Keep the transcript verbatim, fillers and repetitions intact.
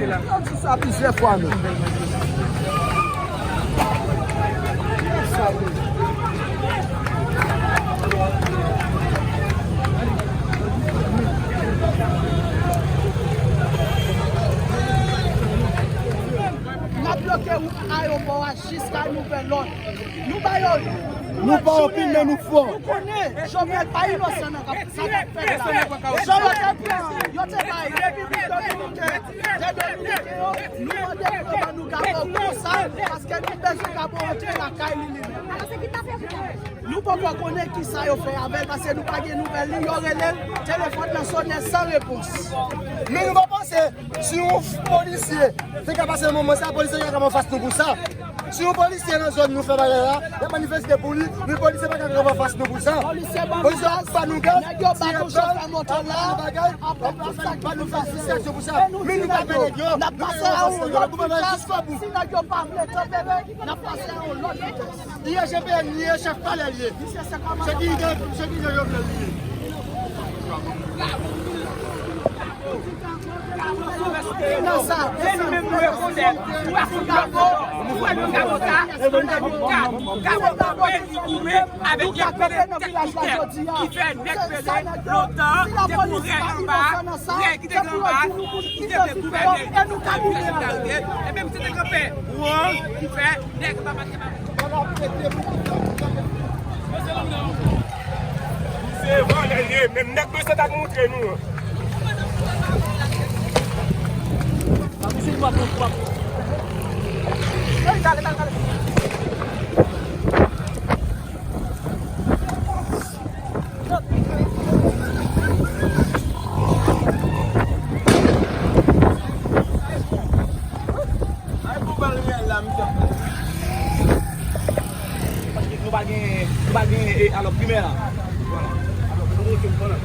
Yo di sa plizyè fwa menm. N ap bloke wout ayewopò a jiska nouvèl lòd. Nou ba yo. Nou pa opinyon, nou fò. Nou konnen Jovenel pa inosan nan sa k ap fèt la. Jan yo te pran, yo te bay Repiblik Dominikèn, de Dominiken yo, nou mande pou yo ban nou Gabo konsa, paske nou bezwen Gabo antre lakay li, li menm. Nou poko konnen kisa yo fè avè l, paske nou pa gen nouvèl li. Yo rele l, telefòn nan sonnen san repons. Men nou pa panse si yon polisye te ka pase nan moman sa, polisye te ka pran fas nou pou sa. Si yon polisye nan zòn nou fè bagay la, y ap manifeste pou li, men polisye pa ka pran fas nou pou sa. Polisye ap ba nou gaz, nèg yo bat yon chofè moto la, ap fè tout sa ki pou fè pou sa. Men nou pa pè nèg yo. N ap pase a yon lòt vitès. Si nèg yo pa vle tanpere, n ap pase a yon lòt vitès. I G P N li ye, chèf palè li ye. Se ki, se ki Jovenel li ye. Nan sa, e nou menm nou rekonèt, nou pa konn Gabo, nou wè nou Gabo sa, se yon nèg ki ka, Gabo kanpe, li goumen avèk nèg pele tèt ki fè nèg pele lontan, te pou rèy anba, rèy ki te gen anba, ki te vle gouvène, e nou ka gouvène, e menm se te kanpe, won, ki fè, nèg anba pa te Se vòlè l ye, menm nèg Brisant ak montre nou an. Ay, pou bal reyèl la, misye. Paske nou pa gen, nou pa gen, e, alò, primè la. Vwala. Alò, nou rete, vwala.